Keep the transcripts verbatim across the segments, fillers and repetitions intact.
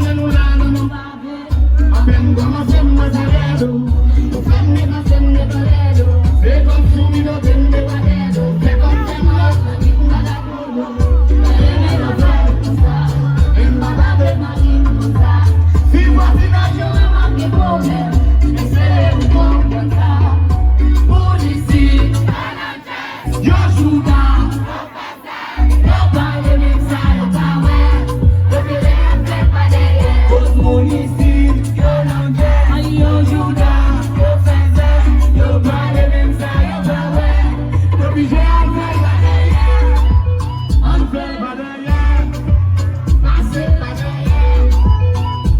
Mwen nou la nan non pave. Apèn kòmanse m wè sa dèdo. Ou fè m depanse m devan dèdo. Se kòm si w minote m devan dèdo. Fè kòm fè m lòt nan kit m pa dakò. Mwen renmen lòt fè m konsa. Men m pa ta vle mari m konsa. Si vwazinaj yo wè m ap gen pwoblèm, eseye pou konprann sa. Pou li si yo jouda. Yo pale menm sa yo pa wè. Depi lè y ap fè pa dèyè. Koz moun isit yo nan gè. Yo jouda, yo fèzè. Yo pale menm sa yo pa wè. Depi lè y ap fè pa dèyè. Ann fè pa dèyè. Pase pa dèyè.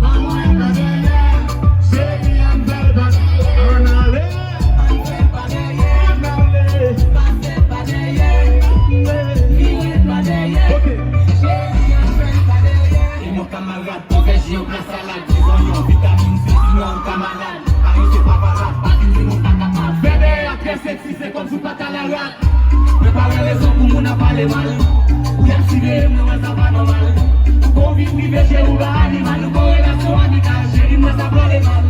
Pa mwen pa dèyè. Cheri ann fè pa dèyè. Ann ale. Ann fè pa dèyè. Ann ale. Pase pa dèyè. Vire pa dèyè. Ok. Cheri ann fè pa dèyè. E yon kamarad, fè je yo pran salad, ti zanyon, vitamin C, sinon ou ka malad. Pare se pa parad, pa vin di nou pa kapab. Fè dèyè a trè seksi, se kòmsi w pa ka la rad. Mwen pa wè rezon pou moun ap pale mal. Ou y ap siveye mwen, wè sa pa nòmal. Ou gon vi prive, cheri, ou pa animal. Nou gon relasyon amikal, cheri, mwen sa prale mal.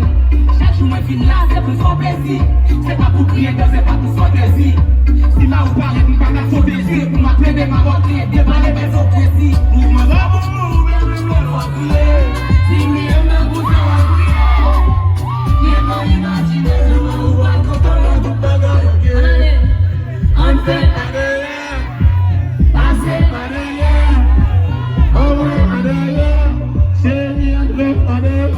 Chak jou mwen vin la, se pou fè w plezi. Se pa pou kriye, non, se pa pou fantezi. Si ma ou pale, m pa ka fotezi. Pou m ap plede, m ap antre, debale, men fò presi. Mouvman pa bon, ou menm, menm, menm, fò kriye. Si m li, m nan pou sa w ap kriye. Gen moun imajine, se mwen ou pral konprann tout bagay, ok? Ann fè pa dèyè. Pase pa dèyè. Anmwe pa dèyè. Cheri antre pa dèyè.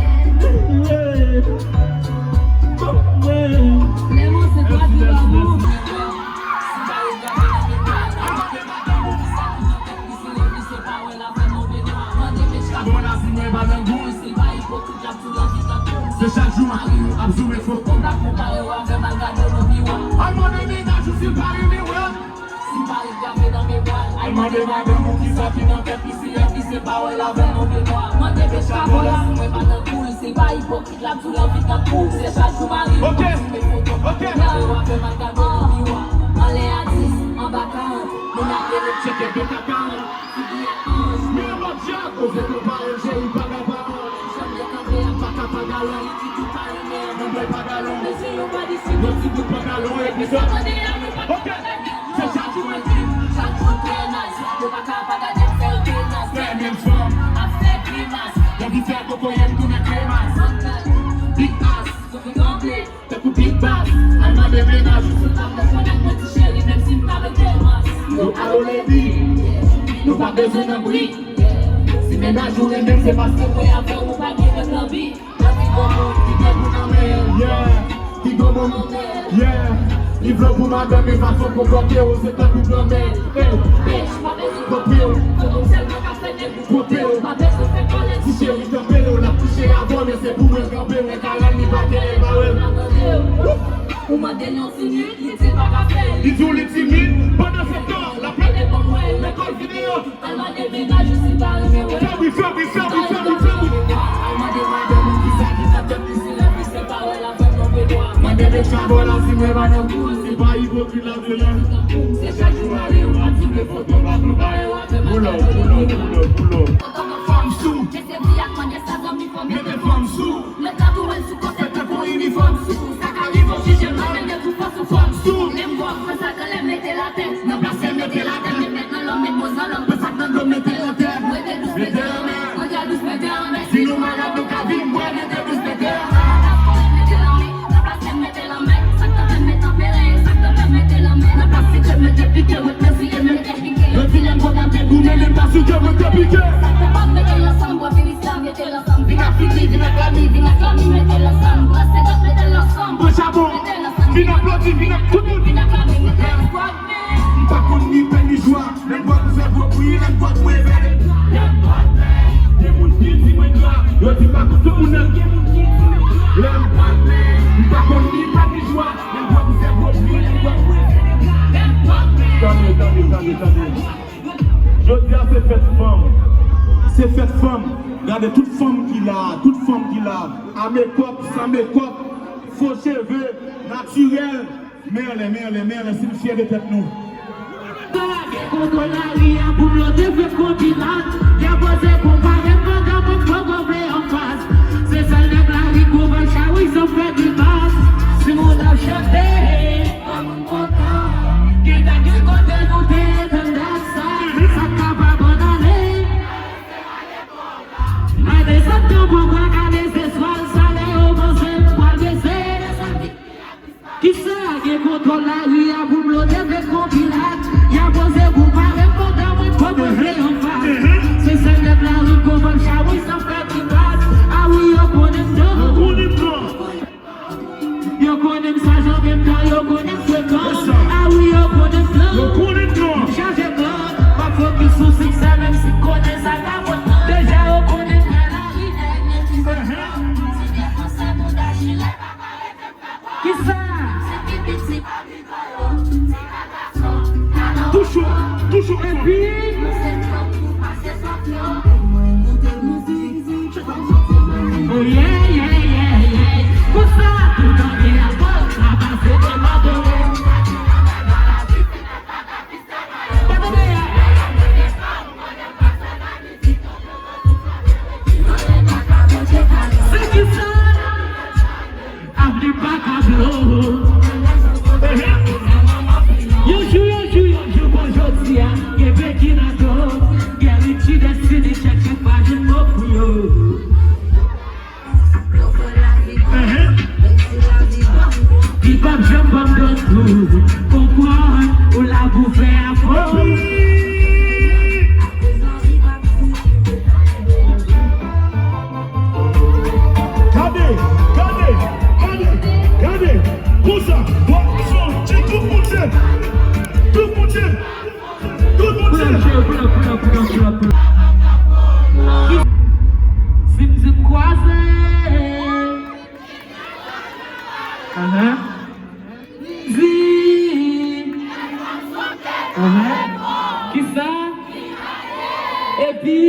Lè mwen se pa di pa bon. Bon la si mwen pa nan gou. Se chak jou mari w ap zoume fo. Al mande mennaj ou si l pa renmen w. Al mande madanm ou kisa ki nan tèt li, si lè li se pawòl avè non de mwa. Mande Bechka Bola si mwen pa nan gou. Si l pa ipokrit, l ap di w l anvi tankou w. Se chak jou mari w ap zoume fo. Tankou w avè m al gade nan miwa. Anlè a dis, anba karant. Moun ap rele m tcheke de ka karant. Figi a anj. Men yon lòt jan, koze konpare cheri pa ka pa. Janm gen kanpe a pa ka pa galon. Li di tou pa renmen an, mwen bwè pa galon. Mesye yo pa di si yo ti bout pantalon epi sa. Ok. Se chak jou mwen di, chak jou trè nas. Yo pa ka pa gade m fè yo tenas. Fè menm fanm ap fè grimas. Lè vi fè kokoye m tounen kremas. Big ass, yo vin tranble. Tankou big bass, al mande mennaj ou si l pa bezwen nèg mwen ti cheri, menm si m pa mete mas. Yo alo lady, nou pa bezwen nan bri. Si mennaj ou renmen m, se paske mwen avè w, nou pa gen lòt lanbi. Lòt ki gon moun ki gen gou nan men l, yeah, ki gon moun, yeah. Li vle w pou madanm, men fason konpòte w, se tankou granmè. Hey, bitch, pa bezwen konprann, se nou sèlman ka fè nèg Kote w pa bezwen fè kòlè. Ti cheri kanpe w, l ap kouche avè w, men se pou mwen kanpe w. Karan li pa gen lè ba w. Ou mande l yon ti minit, li di l pa ka fè l. Li di w li timid, pandan se tan, l ap plede ban mwen. Lekòl videyo. Al mande mennaj ou si l pa renmen wè. Fè bri, fè bri, fè bri, fè bri, fè bri. Al mande madanm ou kisa ki nan tèt li, si l anvi se pawòl avè m non Benwa. Mande de chabò la, si mwen pa nan kou, si pa ipokrit la, de la. Se chak jou mari w ap di m foto m ap nou bare w avè m. Pull up, pull up, pull up, pull up. Fanm sou. Mete fanm sou. Mete fanm sou. Mete tatouwèl sou kò, fè tankou inifòm sou. Sa ka rive w jije m, mete tout fòs ou fanm sou. Menm bò, pran sa kanlè, mete l atè. Nan plas fè mete l atè. Met mèt nan lòm, met mo nan lòm. Pran sa k nan dlo, mete l atè. Mete dous, mete lanmè. Mete dous, mete lanmè. Si nou malad, nou ka vin bwè. Mete dous, mete lanmè. Nan plas kòlè, mete lanmè. Nan plas sèk, mete lanmè. Sa k nan tèt, mete lanmè. Nan plas pike, mete pike. Mete pike, mete pike. Yo di lè m konn ap degoumen, men m pa sou ke mwen te pike. Sa k nan tèt, mete l ansanm. Bò vin isit la, mete l ansanm. Vin ak figi, vin ak lami, vin ak lami, mete l ansanm. Pran senkant, mete l ansanm. Pran chabon. Mete l ansanm. Vin aplodi, vin ak tout moun. Vin ak lami, mete l ansanm. M pa konn ni pèn ni jwa. Lè m bwè pou fè gwo bri, lè m bwè pou evè. Lè m bwè, gen moun ki di mwen gra. Yo di pa pou tout moun nan. Lè m bwè, m pa konn ni pèn ni jwa. Lè m bwè pou fè gwo bri, lè m bwè pou evè. Lè m bwè. Tande, tande, tande, tande. Jodi a se fèt fanm. Se fèt fanm. Gade tout fanm ki la, tout fanm ki la. A mekòp, san mekòp, fo cheve, natirèl. Men anlè, men anlè, men anlè, si n fyè de tèt nou. Lage kote lari a pou m lote fè konbilat. Gen poze konpare m pandan mwen poko vle Lari a pou m lode vle konbilat. Y a poze pou pare pandan mwen pran poze anfas. Se sèl nèg lari k konprann chabri san fè grimas. A wi, yo konnen m dan. Yo konnen m sa jan menm tan, yo konnen m frekan. A wi, yo konnen m dan. M chaje kan, m ap fokis sou siksè, menm si m konnen sa ka pran tan. Deja yo konnen m fè lari nèg. Kisa? Toujou, toujou. Epi, oh yeah, yeah, yeah, yeah. Konsa, tout an gen alkòl, sa pase de madore. Madore a. Se kisa? Avni pa ka blo. Yon jou, yon jou, yon jou kon jodi a, gen Becky nan do. Gen Richie Destiny, chèche pa jwenn mo pou yo. Li p ap janm ban m dòt kou. Konprann, ou la pou fè afò. Gade, gade, gade, gade. Konsa, bò, son, tchèk tout moun se. Tout moun se. Tout moun se. Pull up, pull up, pull up, pull up, pull up, pull up. Si m di m kwaze. Ahan. Di. Ahan. Kisa? Epi.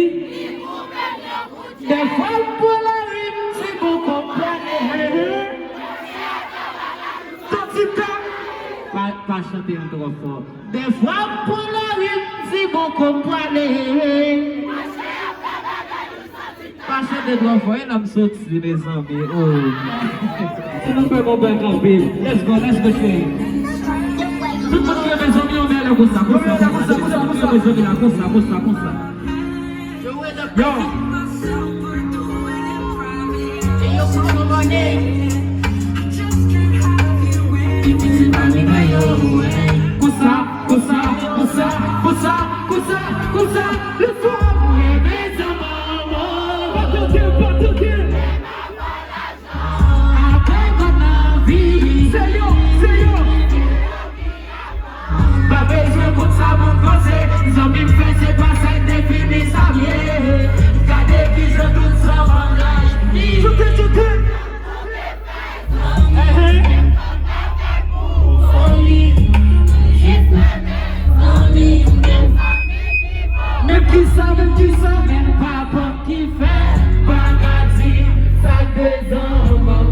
Dèfwa m pran lari m di bon konprann. Tanti ta. Pa, pa chante l twò fò. Dèfwa m pran lari m di bon konprann. Pa chante twò fò, e la m soti, mezanmi. Oh. Si nou fè bon bèk anpil. Let's go, let's go, cheri. Tout moun ki renmen zanmi yo, men lè konsa, konsa, konsa, konsa, konsa, konsa, konsa, konsa, konsa. Yo. Konsa, konsa, konsa, konsa, konsa, konsa. Let's go. Pa tande, pa tande. Apre gòd nan vi. Se yo, se yo. Pa bezwen konn sa moun panse. Zanmi m fè se pa sa k defini sa m ye. Gade kijan tout zanmanm laj ni. Chante, chante. Foli. Jis la men zanmi m gen zanmi ki fò. Men kisa, men kisa, men pa bon ki fè, pa ka di sa k de zanmanm.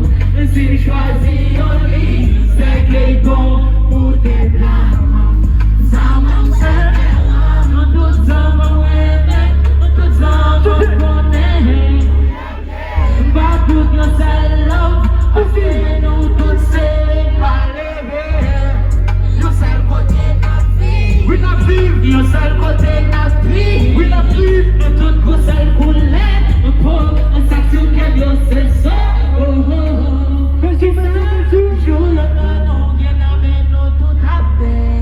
Si m chwazi yon liy, se ke l bon pou te blan. Zanmanm se blan, tout zanmanm renmen, tout zanmanm konnen. M pa tout yon sèl love, paske nou tout se pa leve. Yon sèl kote n ap viv. Wi, n ap viv. Yon sèl kote n ap viv. Wi, n ap viv. Nou tout gon sèl koulè po. Sa k sou kè m yo se so. Oh, oh, oh. Jou lòt nan nou gen nan men nou tout ap bèl.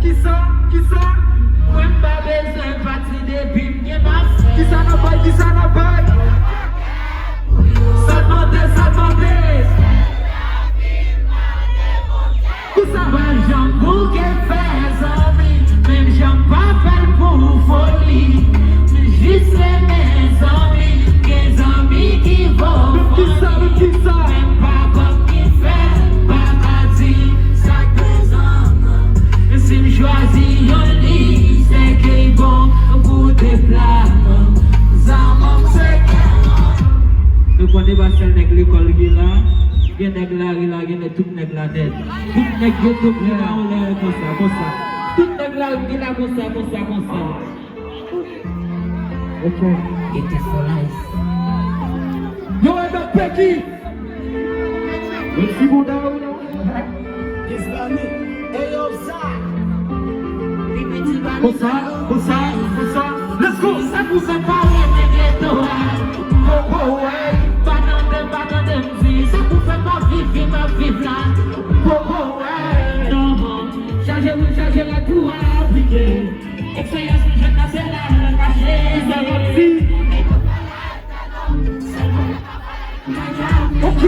Kisa? Kisa? Mwen m pa bezwen pati depi m gen mastè. Kisa n ap bay? Kisa n ap bay? Sa mande, sa mande. Kisa? Pa janm bouke fè zanmi, menm jan m pa fè l pou foli. M jis renmen zanmi, gen zanmi ki vo foli. Menm pa kòb ki fè, pa ka di sa k de zanmanm. Si m chwazi yon liy, se ke l bon pou te blan. Zanmanm se kè. Nou konnen pa sèl nèg lekòl ki la, gen nèg lari la, gen nèg, tout nèg la nèt. Tout nèg yo tout ki la, on lè konsa, konsa. Tout nèg la ki la konsa, konsa, konsa. Ok. It is for life. Yo, e bèk Becky. Mèsi bouda ou non. Konsa, konsa, konsa. Let's go. Sa pou fè pa renmen geto a. Poko wè. Pa tande, pa tande m di. Sa pou fè pa viv, viv, pa viv la. Poko wè. Ok,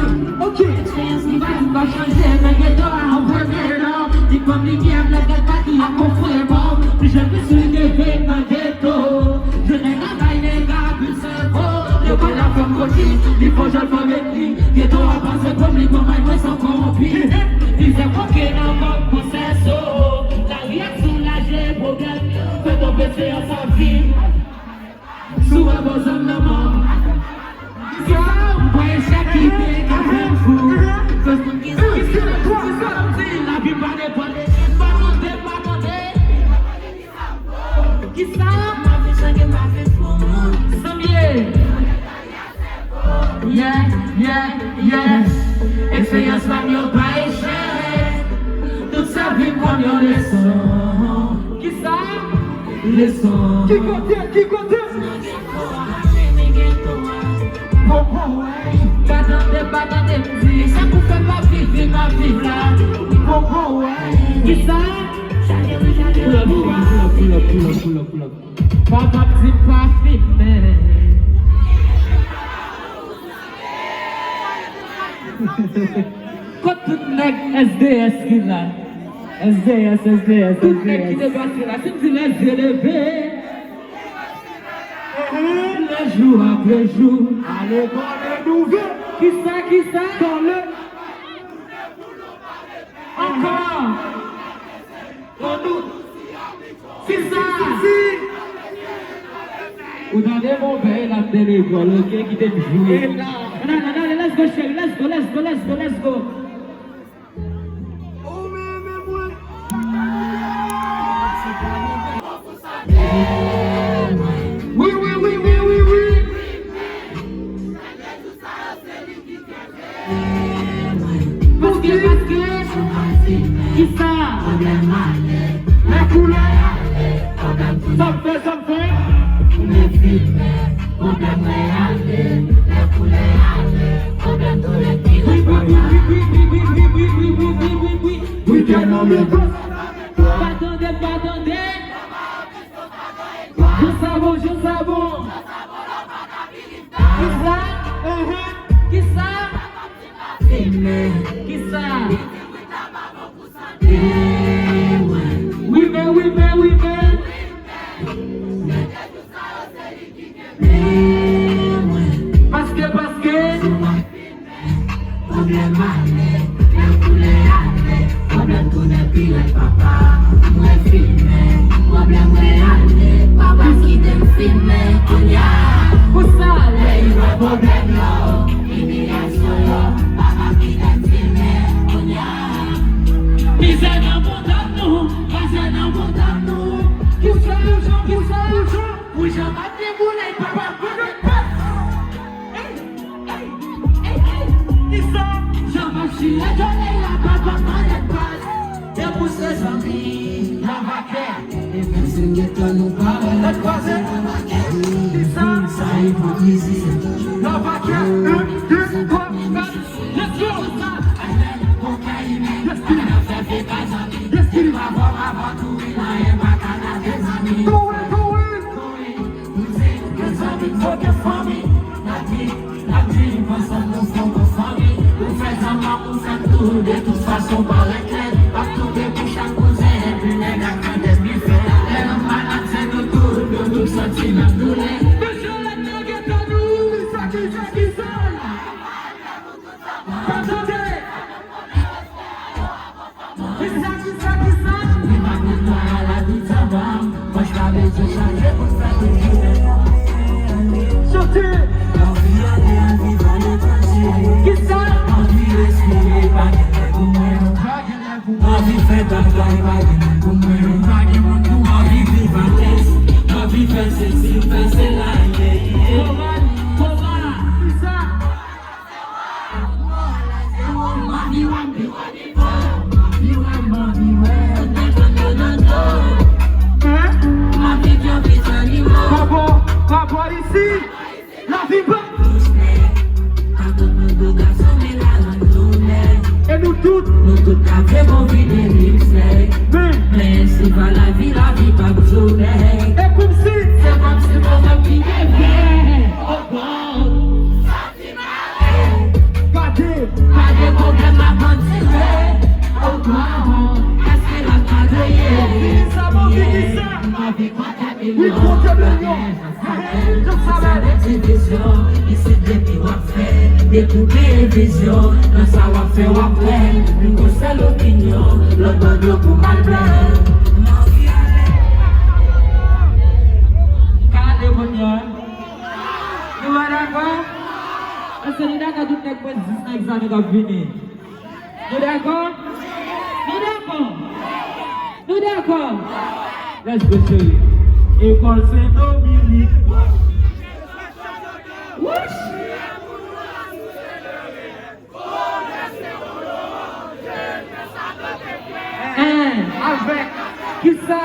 ok. Eksperyans li pa chanje, men geto a an premye non. Li pran limyè, m lè gèt pa ki a konfre bon. Pli jèn, plis li leve nan geto. Je nèg la bay nèg la plis enfo. Yo pa la fè m koti, li fò jan l fè m ekri. Geto a pase kòm li pran may mwen san kòwonpi. Plizyè koke nan kòk pou sèso. Lari a soulaje pwoblèm. Fè tonbe se an sa vi. Sou wè bò zòn nan mò. Sa, m kwè chak ki te ka fè m fou. Kòz moun ki sa, ki sa, ki sa, m di, lavi pa depann de chèk, pa mande, pa mande. Kisa? Sanbye. Yeah, yeah, yeah. Eksperyans pa m yo pa echèk. Tout sa vin kòm yon leson. Kisa? Leson. Ki kote? Ki kote? Poko wè. Pa tande, pa tande m di. Sa pou fè m ap viv, viv, ap viv la. Poko wè. Kisa? Pull up, pull up, pull up, pull up, pull up, pull up. Papa m di m pa fimen. Kot tout nèg S D S ki la? S D S, S D S, tout nèg ki te pase la, si m di lè zye leve. Lè jou apre jou. Ale pale nou vit. Kisa, kisa? Pale. Ankò. Kisa? Ou tande bon bèy la m te lekòl, ok, kite m jwe. Ann ale, ann ale, let's go, cheri, let's go, let's go, let's go, let's go. Wi, wi, wi, wi, wi, wi. Paske, paske, kisa? Lè koulè, sa m fè, sa m fè. Wi, wi, wi, wi. Pa tande, pa tande. Jan sa bon, jan sa bon. Kisa? Kisa? Kisa? Wi men, wi men, wi men. Paske, paske. Pwoblèm ale, lè koulè ale, pwoblèm tounen pi rèd papa. Mwen fimen, pwoblèm reyale, papa kite m fimen, kounye a. Pou sa, lè y wè pwoblèm yo, imiyasyon yo, papa kite m fimen, kounye a. Mizè nan bouda nou, mizè nan bouda nou. Pou sa, pou sa, pou sa, pou sa. Pou jan m ap deboule, papa, pran de pas. Ey, ey, ey, ey. Kisa? Jan m ap chire solèy la, papa, pran de pas. Depouse zanmi, lava kè. E menm si m gen tan nou pa wè. Tèt kwaze. Kisa? Sa ipokrizi, se toujou lava kè. Un, deux, trois, quatre. Let's go! Let's go! Let's get it! Go in, go in! Mesye, lè nèg ete nou! Kisa, kisa, kisa? Pa tande! Kisa, kisa, kisa? Chante! Kisa? Anvi fè bagay, pa gen lè pou mwen. Pa gen moun pou mwen. Anvi viv alèz, anvi fè sesi, fè sela, yeah, yeah. Kòman? Kòman? Kisa? Hein? Pabò, pabò isi. Lavi pa. E nou tout. Men. E kòmsi. Li konte milyon. Jan sa bèl. Divizyon, isit depi w ap fè, depi w gen vizyon, nan sa w ap fè, w ap fè, yon sèl opinyon, lòt bò dlo pou m al plen. Kale kounye a. Nou pa dakò? Èske nou dakò tout nèg mwen dis nan egzamen k ap vini? Nou dakò? Nou dakò? Nou dakò? Let's go, cheri. Ekòl Sen Dominik. Wouch! Hein, avèk kisa?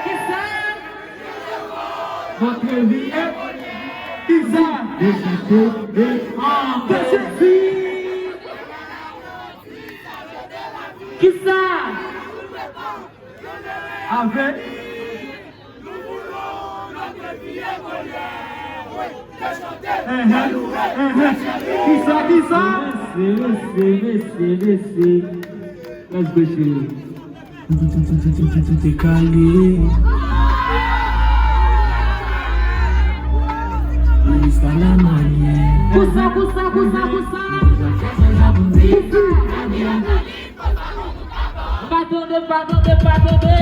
Kisa? Montre vi e kisa? Deside de Jezi. Kisa? Avèk. Kisa, kisa? Mesye, mesye, mesye, mesye. Let's go, cheri. Te kale. Louis Salamanye. Kousa, kousa, kousa, kousa? Kousa? Pa tande, pa tande, pa tande.